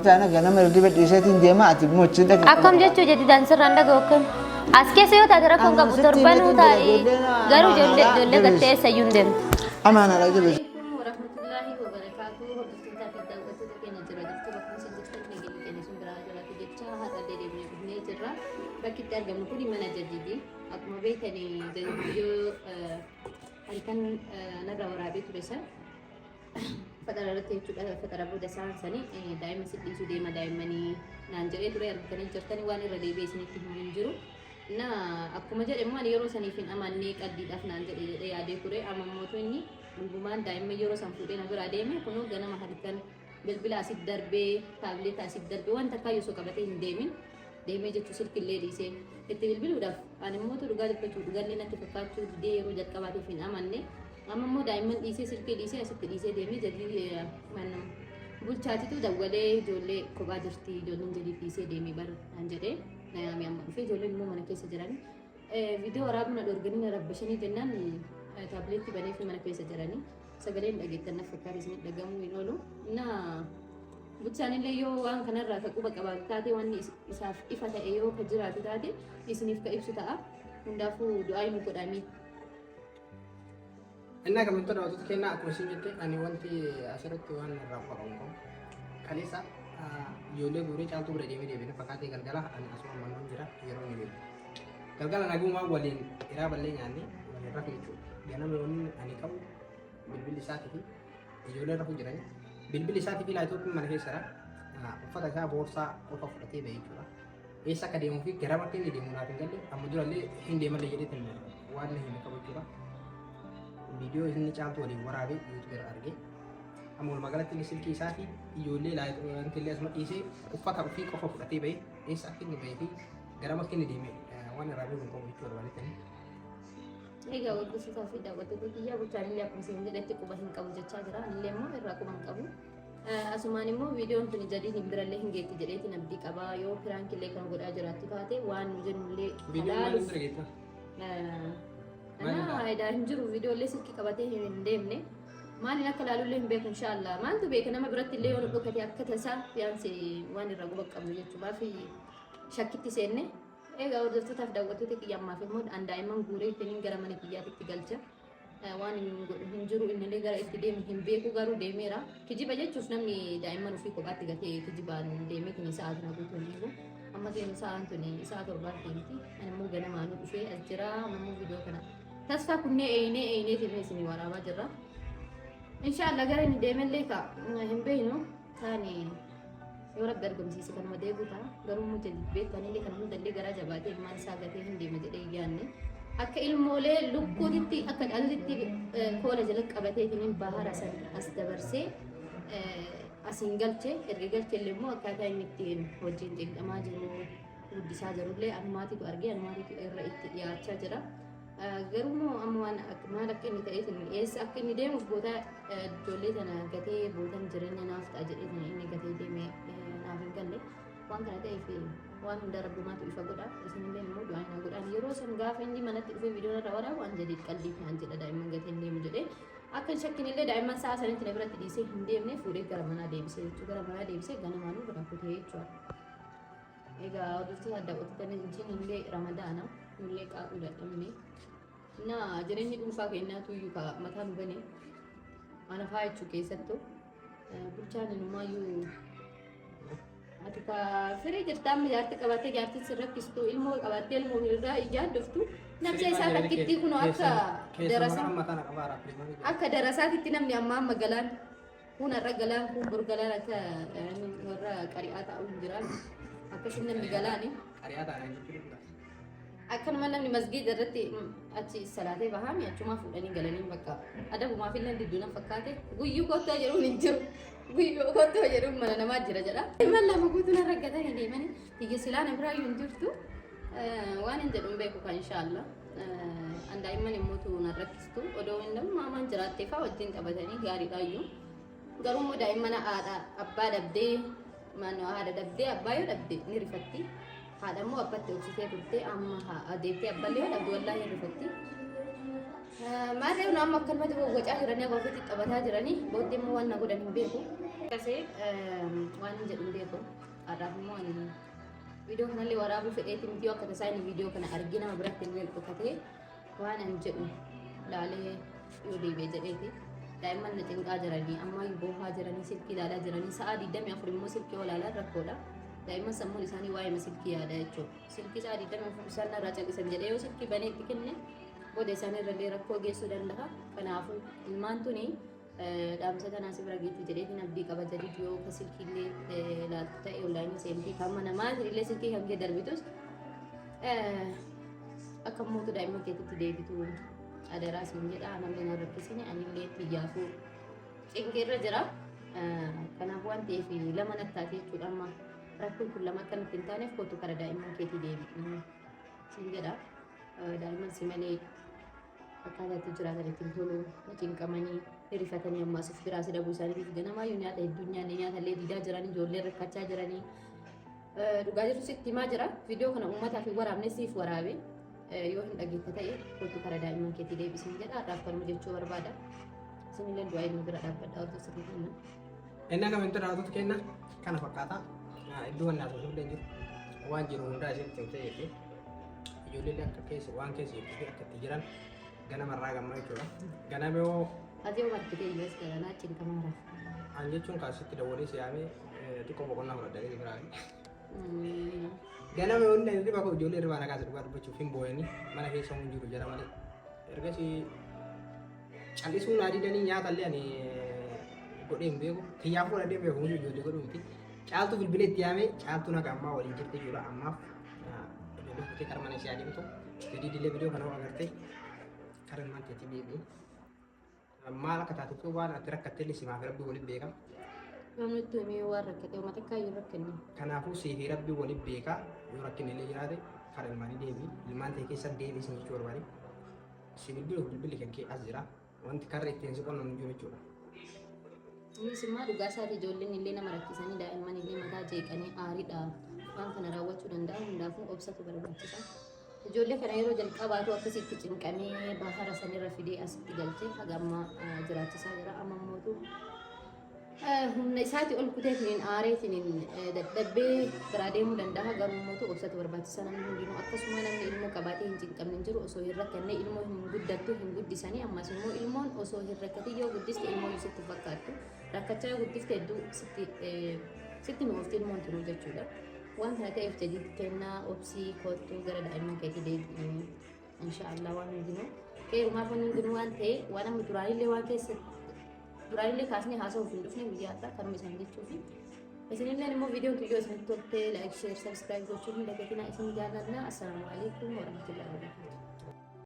Taana ganama hirriba dhiiseetiin deema ati immoo achi dhaqi. Akkam jechuu jedhidhaan sirraan dhaga'u akkam. As keessa yoo taate rakkoon qabu torbanuu taa'ee garuu ijoollee ijoollee gattee eessayyuu hin deemtu. Amaan haadha jabeessu. Alaikum warahmatullahi wabarakatuh. Hordoftoota fi daawwattoota keenya jira jirtu bakka isin jirtan nageenyi keenya isin biraa jiraatu jecha har'allee deebinee dhufnee jirra. Bakki itti argamnu kun mana Jadiidi. Akkuma beektani Jadiid yoo halkan narra waraabee ture san Faxara irratti jechuudha. Faxara booda isaan sanii daa'ima si dhiisuu deema daa'immanii naan jedhee ture argitanii jirtanii waan irra deebi'ee isinitti himu hin jiru. Na akkuma jedhe immoo ani yeroo saniif hin amannee qalbiidhaaf naan jedhe jedhee yaadee ture. Amma immoo inni dhugumaan daa'imman yeroo san fuudhee na biraa deeme kunoo ganama halkan bilbila asitti darbee taabileeta asitti darbee wanta akka osoo qabatee hin deemin deemee jechuu silkillee dhiisee itti bilbiluudhaaf ani immoo dhugaa dubbachuu dhugallee natti fakkaachuu didee yeroo jalqabaatiif hin amanne. Amma immoo daa'imman dhiisee silkii dhiisee asitti dhiisee deemee jalii mana bulchaatitu dawwalee ijoollee kophaa jirti ijoolleen jalii dhiisee deemee bar naan jedhee na yaamee amma dhufee ijoolleen immoo mana keessa jiran. Viidiyoo waraabuu na dhorganii na rabbashanii jennaan taabileetti banee fi mana keessa jiranii sagaleen dhageettan na fakkaate isin dhagamuu hin oolu. Na bulchaan illee yoo waan kanarraa ka quba qabaatu taate wanni isaaf ifa ta'e yoo ka jiraatu taate isiniif ka ibsu ta'a. Hundaafuu du'aa nu godhamii. Innaa kabajamtoota daawwattoota keenyaa akkuma isin jette ani wanti asirratti waan irraa quba qabu qabu. Kaleessa ijoollee guuree caaltuu bira deemee deebiin fakkaatee galgala ani asuma mannoon jira yeroo inni deemu. Galgala nagumaa waliin iraa ballee nyaannee waliin rafne jechuudha. Ganama wanni ani qabu bilbilli isaatii fi ijoollee rafu jirani. Bilbilli isaatii fi laayitooppiin mana keessa jira. Uffata isaa boorsaa qofa fudhatee ba'e jechuudha. Eessa akka deemuu fi gara bakka inni deemu naaf hin galle amma durallee hin deemallee jedheetiin waan na hime qabu jechuudha. Viidiyoo inni caaltu waliin waraabee yuutuub irra arge. Amma walumaa galatti inni silkii isaa fi ijoollee wanti illee asuma dhiisee uffata ofii qofa fudhatee ba'e eessa akka inni ba'ee fi gara bakka inni deeme waan irraa beeku hin qabu jechuudha barbaadetanii. Egaa hordoftoota fi daawwattoota kiyyaa bulchaan illee akkuma isin jedhetti quba hin qabu jechaa jira. Anillee immoo irraa quba hin qabu. Asumaan immoo viidiyoon tuni jadiin birallee hin geetti jedheetiin abdii qaba. Yoo piraankillee kan godhaa jiraattu taate waan nu jennullee Viidiyoon maaliif bira geetta? Ana faayidaa hin jiru viidiyoolee silkii qabatee hin deemne. Maaliin akka ilaalullee hin beeku inshaallah. Maaltu beeka nama biratti illee yoo nu dhokate akka tasaa fiyaansi waan irraa guba qabnu jechuudhaaf shakkitti seenne. Egaa hordoftootaaf daawwattoota kiyya ammaaf immoo an daa'imman guuree ittiin gara mana kiyyaatitti galcha. Waan inni godhu hin jiru innillee gara itti deemu hin beeku garuu deemeera. Kijiba jechuuf namni daa'imman ofii kophaatti gatee kijibaan deemee tuni sa'a tana guutuu hin eegu. Amma keenu sa'aan tuni sa'a torbaan deemti. Ani immoo ganamaanuu dhufee as jira. Amma immoo viidiyoo kana tasfaa kunnee eeynee eeynee tuni isinii waraabaa jirra. Inshaallah gara inni deemellee ka hin beeknu. Taane yoo rabbi argamsiise kanuma deebi'u ta'a. Garuu immoo beektanillee kana hundallee garaa jabaatee ilmaan isaa gatee hin deema jedhee hin yaadne. Akka ilmoolee lukkuutitti akka dhallitti koola jala qabateetiin bahara san as dabarsee asiin galche erga galche illee immoo akkaataa inni ittiin wajjin cinqamaa jiru guddisaa jirullee anumaatitu argee anumaatitu irra itti dhiyaachaa jira. Garuu immoo amma waan maal akka inni ta'ee eessa akka inni deemuuf boota ijoollee tana gatee bootan jireenya naaf ta'a jedhee tana inni gatee deeme naaf hin galle. Waan kana ta'eef waan hunda rabbumaatu ifa godha. Isinillee immoo du'aa naa godhaan yeroo san gaafa inni manatti dhufee viidiyoon irra waraabu an jedhee qalbii kanaan jedha daa'imman gatee hin deemu jedhee akka hin shakkinillee daa'imman sa'a sanitti na biratti dhiisee hin deemne fuudhee gara manaa deebisee jechuudha. Gara manaa deebisee ganamaanuu biraa kutee jechuudha. Egaa hordoftoota daawwattoota jiin illee ramadaana nullee qaaquu dadhabne. Na jireenyi dhuunfaa keenyaatu iyyuu ka mataa nu bane ana faa jechuu keessattuu bulchaan inumaayyuu ati ka firii jirta amma jaartii qabattee jaartiin si rakkistu ilmoo qabattee ilmoo irraa ijaaddoftu nabsee isaa takkittii kunoo akka darasaa akka darasaatitti namni amma amma galaan Kun har'a galaan kun bor galaan akka warra qari'aa ta'u hin jiraan. Akkasii namni galaani. Qari'aa ta'an jechuudha. Akkanuma namni masgiida irratti achi salaatee bahaami achumaa fuudhanii galanii bakka adabumaaf illee didduu nan fakkaate guyyuu kottaa jedhuun hin jiru. Guyyuu kottaa jedhuun mana namaa jira jedha. Ilmaan lama guutuu narra gatanii deemanii biyya silaa na biraayyuu hin jirtu. Waan hin jedhu hin beeku kan inshaallah. An daa'imman immoo tu nan rakkistu. Odoo hin namni maamaan jiraattee fa'aa wajjin taphatanii gaariidhaayyuu. Garuu immoo daa'imman haadha abbaa dhabdee maannoo haadha dhabdee abbaa yoo dhabde ni rifatti. Haadha immoo abbatti obsitee turte amma deebitee abbaallee yoo dhabde wallaahi ni rifatti. Maarree nu amma akkanumatti wawwacaa jiranii akka ofiitti taphataa jiranii booddee immoo waan na godhan hin beeku. Akkasee waan hin jedhu hin beeku. Har'aaf immoo ani viidiyoo kanallee waraabuu fedheeti miti, yoo akka tasaa inni viidiyoo kana argee nama biratti illee dhokatee waan ani jedhu laalee yoo deebi'e jedheeti. Daa'imman na cinqaa jiranii, ammaa boohaa jiranii, silkii ilaalaa jiranii, sa'a 24 immoo silkii yoo ilaalan rakkoodha. Daa'imman sammuun isaanii waa'ee silkii yaada jechuudha. Silkii sa'a 24 isaan narraa callisan jedhee yoo silkii banee itti kenne, booda isaan irrallee rakkoo geessuu danda'a. Kanaafuu ilmaan tuni dhaamsa kanaa si bira geetti jedheetiin abdii qaba. Jadid, yoo ka silkiillee ilaaltu ta'e, onlaayinii seentii kan mana maatii silkii kan kee darbitus, akka mootu daa'imman keetitti deebitu adaraa siin jedha. Namni na rakkisini, anillee xiyyaafuu cinqeerra jira. Kanaaf waan ta'eef lama nattaate jechuudha. Amma rakkoon kun lama akkanatti hin taaneef, kootu kara daa'imman keetii deebi'u siin jedha. Daa'imman si malee akkaataa itti jiraatan ittiin tolu, cinqamanii, hirrifatanii, ammaas of biraa si dhabuu isaaniitiif ganamaayyuu nyaata hedduu nyaanne, nyaata illee diidaa jiranii, ijoolleen rakkachaa jiranii. Dhugaa jirtu sitti himaa jira. Viidiyoo kana uummataaf hin waraabne, siif waraabe. Yoo hin dhageetta ta'e, kootu kara daa'imman keetii deebisiin jedha. Har'aaf kanuma jechuu barbaada. Isinillee du'aa ilmi bira dhaabbadha hordoftoota keenya. Innaa kaminta daawwattoota keenya, kana fakkaata. Iddoo wanni haasofnu illee jiru. Waan jiru hundaa isinitti himtee jirti. Ijoolleen akka keessa waan keessa jirtuu fi akka itti jiran ganamarraa gammaa jechuudha. Ganama yoo Ati yoo margitee iyyuu as garanaa cinqamaara. An jechuun kaasitti dawwalee si yaamee xiqqoo boqonnaa fudhadhee biraa. Ganama yoo inni hirriba koo ijoollee hirribaa nagaa dhugaa dubbachuuf hin booyanii, mana keessa hin jiru jara malee. Ergasii callisuu naa didanii, nyaata illee ani godhee hin beeku. Kiyyaaf godhadhee hin beeku, hundi ijoollee godhuu miti. Caaltuu bilbilee itti yaamee, caaltuun haga ammaa waliin jirti jechuudha. Ammaaf ijoollee fuutee kara mana ishee adeemtu. Gadi dilee viidiyoo kana agartee kara ilmaan keetii deebi'i. Maal akka taate waan ati rakkatte illee simaaf rabbi waliin beeka. Namni itti himee waan rakkate uummata akka hin rakkanne. Kanaafuu siifii rabbi waliin beeka, yoo rakkinni illee jiraate kara ilmaanii deebi'i. Ilmaan ta'e keessa deebi'i sin jechuu barbaade. Si bilbiluuf bilbilli kan kee as jira. Wanti karra ittiin si qonnamu jiru jechuudha. Innis immoo dhugaa isaati, ijoolleen illee nama rakkisanii, daa'imman illee mataa jeeqanii aariidha waan kana raawwachuu danda'a. Hundaafuu obsatu barbaachisa. Ijoollee kana yeroo jalqabaatu akkasitti cinqamee bahara sanirra fidee asitti galchee haga ammaa jiraachisaa jira. Amma immootu humna isaati ol kuteetiniin aareetiniin dadhabbee biraa deemuu danda'a. Garuu immootu obsatu barbaachisa. Namni hundinuu akkasuma, namni ilmoo qabaatee hin cinqamne hin jiru. Osoo hin rakkanne ilmoo hin guddattu, hin guddisanii. Ammas immoo ilmoon osoo hin rakkatin yoo guddiste ilmoo sitti fakkaattu. Rakkachaa yoo guddifte hedduu sitti mi'oofti ilmoon tunuu jechuudha. Waan kana ta'eef, jadid kennaa, obsii, kottuu gara daa'imman keetii deebi'i. Inshaallah waan hundinuu qeerumaaf, waan hundinuu waan ta'e, waan amma duraanillee waan keessa duraanillee kaasnee haasa'uuf hin dhufne guyyaa har'aa, kanuma isaan jechuufi. Isinilleen immoo viidiyoon tuyyoo isinitti tolte, like, share, subscribe gochuun hin dagatinaa. Isin jaalladha. Assalaamu alaikum warahmatullahi wabarakatuh.